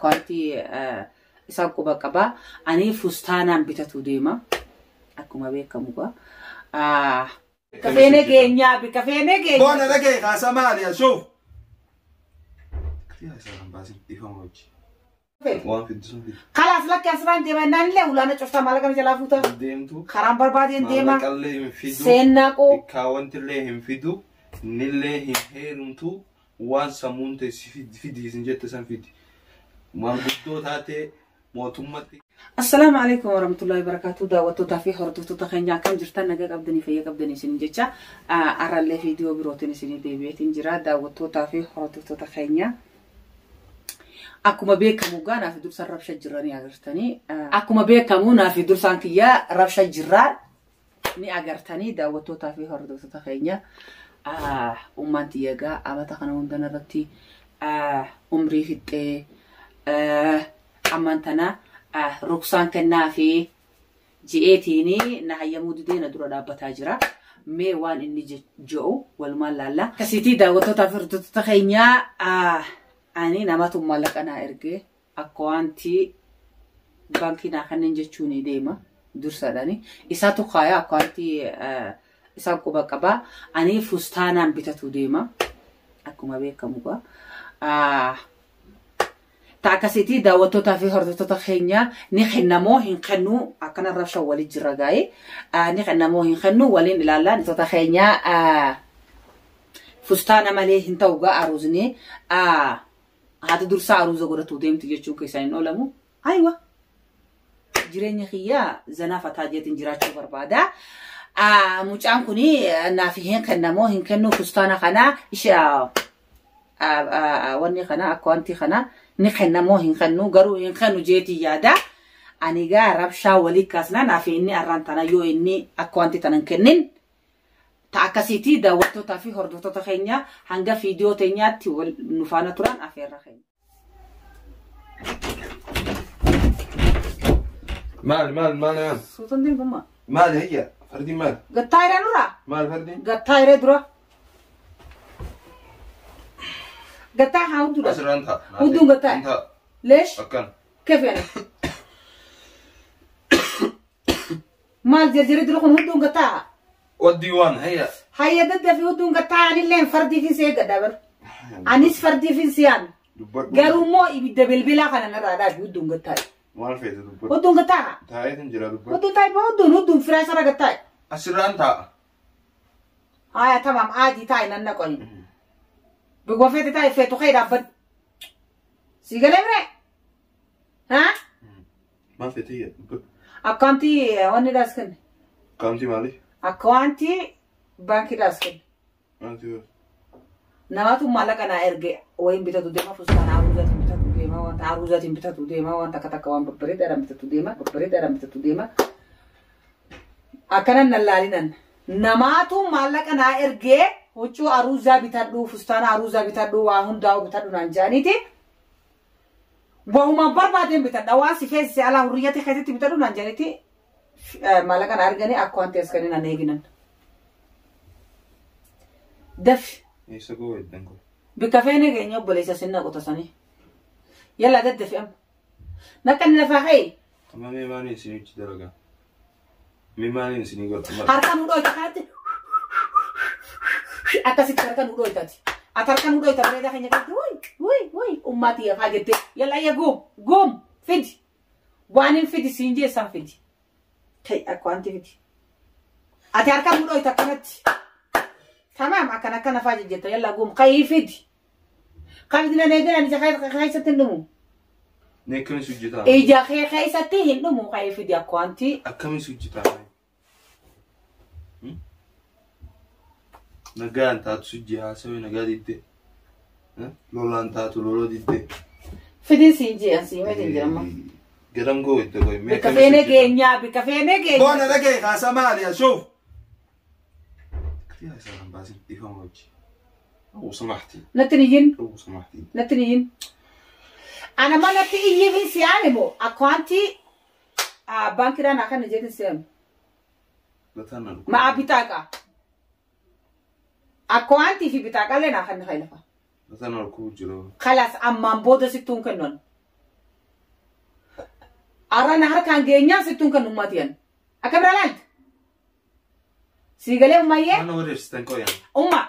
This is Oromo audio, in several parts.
Akkaawwantii isaan quba qaba. Ani fustaanaan bitatu deema. Akkuma beekamu gaa. Bikka feene geenyaa bikka feene geenyaa. Boona dhagee kaasa maali ashuuf. Kiriyaa isaa kan baasin dhiifama hojii. Waan fiddu sun fiddu. Kalaas lakki asirraan deema innaan illee ulaana cuftaa maallaqa na jalaa fuuta. Deemtu. Karaan barbaadeen deema. Maallaqallee hin fidu. Seennaa qoo. Kaawwantillee hin fidu. Nillee hin heerumtu. Waan sammuun ta'e si fidi isin jette san fidi. Maanguddoo taatee mootummatti. Assalaamu alaikum warahmatullahi wabarakatuh. Daawwattootaa fi hordoftoota keenya akkam jirtan nagaa qabdanii fayyaa qabdanii isin jecha har'allee viidiyoo birootiin isinii deebi'eetiin jira. Daawwattootaa fi hordoftoota keenya akkuma beekamu gaa naaf dursaan rabsha jirra ni agartanii. Akkuma beekamu naaf dursaan kiyyaa rabsha jirra ni agartanii daawwattootaa fi hordoftoota keenya. Ummaan tiyya gaa amata kana hundan irratti umrii fixxee ammaan tana ruksaan kennaa fi ji'eetiin na hayyamuu didee na dura dhaabbataa jira. Mee waan inni jedhu walumaan laalla. Akkasiitii daawwattootaa fi hordoftoota keenyaa ani namatu maallaqa naa ergee akka wanti baankii naa kanneen jechuun ni deema dursaadhaani. Isaatu kaayaa akka wanti isaan quba qaba. Ani fustaanaan bitatu deema. Akkuma beekamu gaa. Ta akkasiitii daawwattootaa fi hordoftoota keenya ni kennamoo hin kennu akkana rabsha walii jira gaa'e. Ni kennamoo hin kennu waliin ilaallaa hordoftoota keenya fustaana malee hin ta'u gaa aruuzni haati dursaa aruuza godhatu deemtu jechuun keessaan hin oolamu. Aywa. Jireenya kiyyaa zanaa fataa jeetiin jiraachuu barbaada. Mucaan kuni naaf hin kennamoo hin kennu fustaana kana ishee wanni kana akka wanti kana ni kennamoo hin kennu garuu hin kennu jeetii yaada. Ani gaa rabshaa walii kaasna naaf inni arraan tana yoo inni akka wanti tana hin kennin. Ta akkasiitii daawwattootaa fi hordoftoota keenya hanga viidiyoo teenyaatti nu faana turan afeerra keenya. Maal maal maal maal. Suutan deemuma. Maal hiyya fardiin maal. Gattaa hiree nurraa. Maal fardiin. Gattaa hiree dura. Gattaa haa hudduu. Asirraan ta'a. Hudduun gattaa. Hin ta'a. Leesh. Akkan. Keef yaani. Maal jarjaree dura kun hudduun gattaa. What do you want? Hayya. Hayya dadda fi hudduun gattaa anillee fardii fi seegadha bar. Anis fardii fi siyaan. Dubbadhu. Garuu immoo ibidda bilbilaa kana narraa dhaabi hudduun gattaa. Maal feete dubbadhu. Hudduun gattaa. Taa'eetiin jira dubbadhu. Hudduun taa'e hudduun hudduun firaasharra gattaa. Asirraan taa'a. Haya tamam aadii taa'e nan naqoni. Bigwa feete taa'e feetu kee dhaabbadhu. Si galee biree? Haa? Maal feete hiyya dubbadhu. Akkaantii wanni dhaas kenne. Kaamtii maali? Akkaantii baankii dhaas kenne. Maalti yoo? Namatu maallaqa naa erge wayin bitatu deema fustaana aruuzaatiin bitatu deema wanta aruuzaatiin bitatu deema wanta akka takka waan babbareedaadhaan bitatu deema babbareedaadhaan bitatu deema. Akkanan nan laalinan. Namaatu maallaqa naa ergee huccuu aruuzaa bitadhu fustaana aruuzaa bitadhu waa hundaa'u bitadhu naan jedhaniiti. Wahumaan barbaadeen bitadha waan si feesise alaa hurriyyatti keessatti bitadhu naan jedhaniiti. Maallaqa naa erganii akka waan ta'es kanneen nan eeginan. Dafi. Eessa goo eddan kun? Bikka feene keenya obboleessa sinna qotasanii. Yalla daddafi amma. Nakka inni lafaa ka'e. Amma mee maaliin isinii hojii dalagaa? Mee maaliin isinii godha? Harka nu dhooyta kanatti. Akkasitti harka nu dhooytati. Ati harka nu dhooyta bareedaa keenya qabdi. Wuy wuy wuy ummaatii haa jettee. Yalla ayya guum guum fidi. Waan hin fidi siin jeessan fidi. Ta'e akka wanti fidi. Ati harka nu dhooyta akkanatti. Tamaam akkana akkana faa jejjetta yalla guum ka'ii fidi. Kan fidi nan eegalan ija keessatti hin dhumu. Mee akkamis hojjetaa? Ija kee keessatti hin dhumu ka'ii fidi akka wanti. Akkamis hojjetaa? Nagaan taatu sujji haasawee nagaa diddee. Lolaan taatu loloo diddee. Fidin siin jee'an siin meetiin jedhama. Garam goo itti goy. Bikka feene geenyaa bikka feene geenyaa. Boona dhagee kaasa maali ashuuf. Kiriyaa isaa kan baasin dhiifama hojii. Loo samahti. Natti hin iyyin. Loo samahti. Natti hin iyyin. Ana ma natti iyyiif si'aani moo akka wanti baankiidhaan akkana jedhin si'aami. Lataan na dhukkubsa. Ma'a bitaaqa. Akka wanti fi bitaaqallee naa kan lafa. Lataan na dhukkubu jiru. Kalaas ammaan booda sittuun kennan. Arra na harkaan geenyaan sittuun kan ummatiyan. Akka bira laalta. Sii galee ummayyee. Mana wareersitan qoyan. Umma.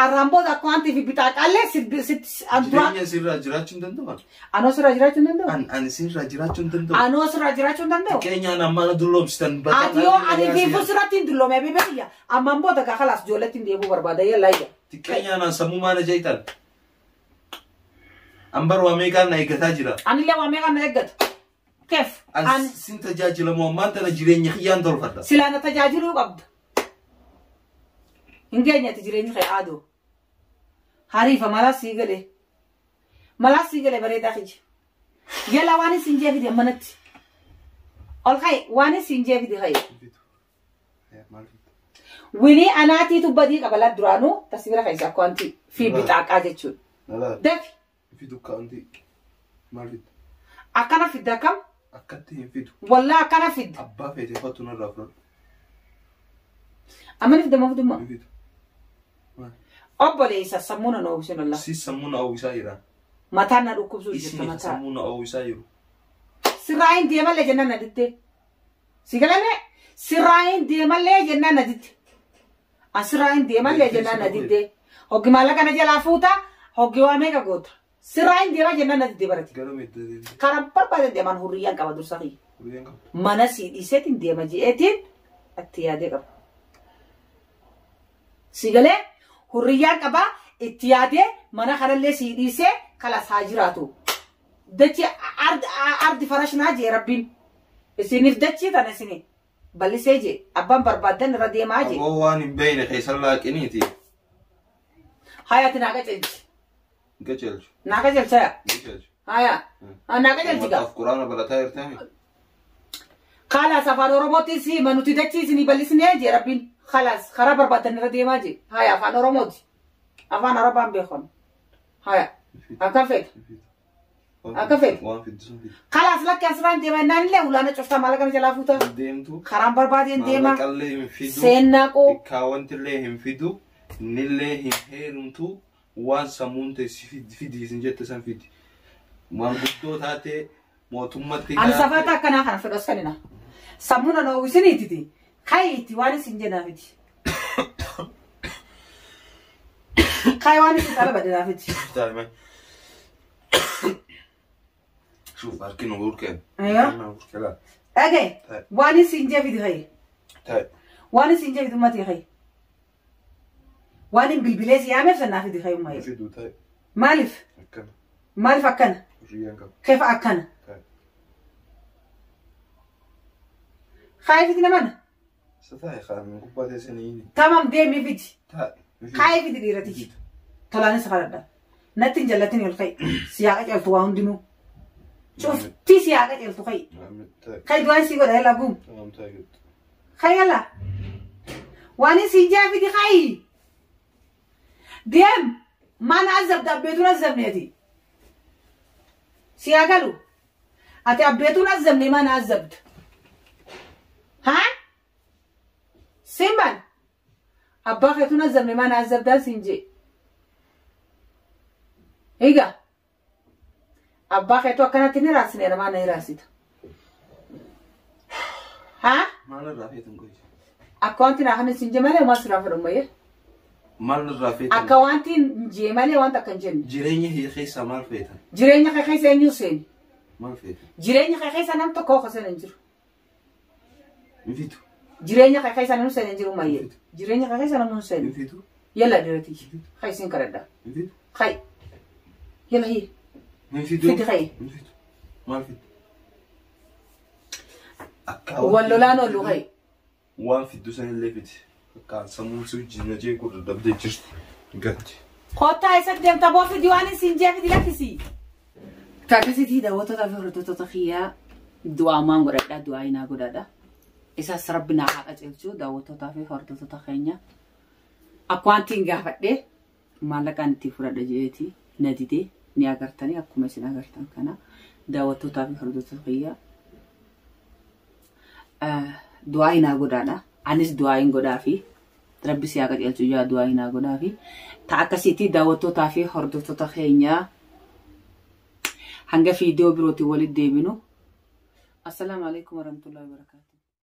Arraan booda akka wanti fi bixaaqaallee sitti an dura. Jireenya sirraa jiraachuu hin danda'u. Anoo sirraa jiraachuu hin danda'u. An ani sirraa jiraachuu hin danda'u. Anoo sirraa jiraachuu hin danda'u. Keenyaan amma na dulloomsitan. Ati yoo ani fiifuu sirratti hin dulloome biyya. Ammaan booda kaa kalaas ijoolleetti hin deebi'uu barbaada yallaa iyya. Xiqqeenyaan an sammuu maana jeetan. An bar waa meeqaan na eeggataa jira. Anillee waa meeqaan na eeggata. Keef. An An sin tajaajilamu ammaan tana jireenya kiyyaan tolfadha. silaa na tajaajiluu qabda. Hin geenye ati jireenyi kee aadoo. Hariifa malaa sii galee. Malaa sii galee bareedaa kiyya. Yala waan isin jee fide manatti. Ol ka'i waan isin jee fide ka'i. Winii anaatiitu badii qaba laa duraanuu tasbira keessa akka wanti fi bixaaqaa jechuudha. Dafi Fidu kaanti. Maal fidda? akkana fidda akkam Akkatti hin fidu. wallaa akkana fidda. Abbaa feete fattu narraa fudhadhu. Amma fidda moo fidummaa? Hin fidu. Maal? Obboleessa sammuu na oowwisun Allah. Si sammuu na oowwisaa jira. Mataan na dhukkubsuu jirta Isin mataa. sammuu na oowwisaa jiru. Sirraa hin deemallee jennaan na ditte. Si galanee sirraa hin deemallee jennaan na ditte. An sirraa hin deemallee jennaan na ditte. Hoggi maallaqa na jalaa fuuta hoggi waa meeqa goota. Sirraa hin deemaa jennaan na ditte barate. Gara medda deemte. Karaan barbaadan deemaan hurriyyaan qaba dursa kiyya. Hurriyyaan qabdu. Mana sii dhiiseetiin deema je'eetiin itti yaadee qaba. Si galee hurriyyaan qaba itti yaadee mana kanallee sii dhiisee kalas haa jiraatu. Dachi ardi farashnaa jee rabbiin. Isiniif dachii tana isini bal'isee jee abbaan barbaaddan irra deemaa jee. Aboo waan hin beekne keessan laaqiniiti. Hayaati naa qaceelchi. Qaceelchu. Naa qaceelchaya. Qaceelchu. Haya. Naa qaceelchi gaa. Uummataaf quraana barataa jirtami. Kalaas afaan Oromootiin si hima nuti dachii isinii bal'isnee jee rabbiin. Kalaas karaa barbaadan irra deemaa jee. Haya afaan Oromooti. Afaan Arabaan beekan. Haya. Akkam feeta. Akka feete. Waan fiddu sun fiddu. Kalaas lakki asirraan deema innaan illee ulaana cuftaa maallaqa jalaa fuuta. Deemtu. Karaan barbaadeen deema. Maallaqallee hin fidu. Seennaa qoo. Kaawwantillee hin fidu. Nillee hin heerumtu. Waan sammuun ta'e si fidi isin jette san fidi. Maanguddoo taatee mootummatti. Ani safaata akkanaa kana fedhas kanina. Sammuun ana oowwisiniititi. Kayiitti waan isin jennaafiti. Kayi waan isin xala badinaafiti. Taa'ime. Shuuf harki nu burkeen. Ayyo. Nu burkee laal. Dhagaye. Taa'e. Waan isin jee fidi kayi. Taa'e. Waan isin jee fidi ummatii kayi. Waan hin bilbilee si yaameef sanaa fidi kayi ummaye. Fiduu taa'e. Maaliif? Akkana. Maaliif akkana? Hurriyyaan qabu. Kefa akkana? Taa'e. Kayi fidi namana. Isa taa'e kaa'ame gubbaa teessanii inni. Tamam deemii fidi. Taa'e. Kayi fidi dhiirati. Tolaanis kadhadha. Natti hin jallatin ol kayi. Siyaaqa caltu waa hundinuu. Cuftii siyaaqa caltu kayi. Taa'e. Kayi du'aan sii godha yalla guum. Tamam taa'e guddaa. Kayi yalla. Waan isin jaa fidi kayi. Deem. Maan azabda abbeetuun azabneeti. Siyaa galu. Ati abbeetuun azabne maan azabda. Haa? Simban. Abbaa keetuun azabne maan azabdaan siin jee. Egaa. Abbaa keetu akkanatti ni raasine namaa na raasita. Haa? Maal irraa feetan qoyisa? Akka wanti naa kana siin jee malee waan sirraa fedhu mayyee. Maal irraa feetan? Akka wanti hin jee malee wanta akka hin jenne. Jireenya kee keessaa maal feetan? Jireenya kee keessa eenyu seeni? Maal feetan? Jireenya kee keessa nam tokko akka seena hin jiru. Hin fidu. Jireenya kee keessa namni seena hin jiru mayyee. Jireenya kee keessa namni seena. Hin fidu. Yalla dhiirati. Kai siin kadhadha. Hin fidu. Kai. Yalla hii. Hin fidu. Fidi kai. Hin fidu. Maal fidu? Akka Wal lolaan oolu kai. Waan fiddu sanillee fidi. Akkaan sammuun si wajjin na jeequu dadhabdee jirti. Gatti. Kottaa isa deemta boo fidi waan isin jee fidi lakkisi. Taakasitii daawwattoota fi hordoftoota kiyyaa du'aa maan godhadha du'aa inaa godhadha. Isaas rabbi naa haa qajeelchu daawwattootaa fi hordoftoota keenya. Akka wanti hin gaafadhe maallaqaan itti fudhadha jeeti na didee ni agartanii akkuma isin agartan kana daawwattootaa fi hordoftoota kiyyaa. Du'aa inaa godhaadha. Anis du'aa hin godhaafi. Rabbi si haa qajeelchu yaa du'aa inaa godhaafi. Ta akkasiitti daawwattootaa fi hordoftoota keenyaa hanga viidiyoo birootiin walitti deebinu Assalaamu alaikum warahmatullahi wabarakatuh.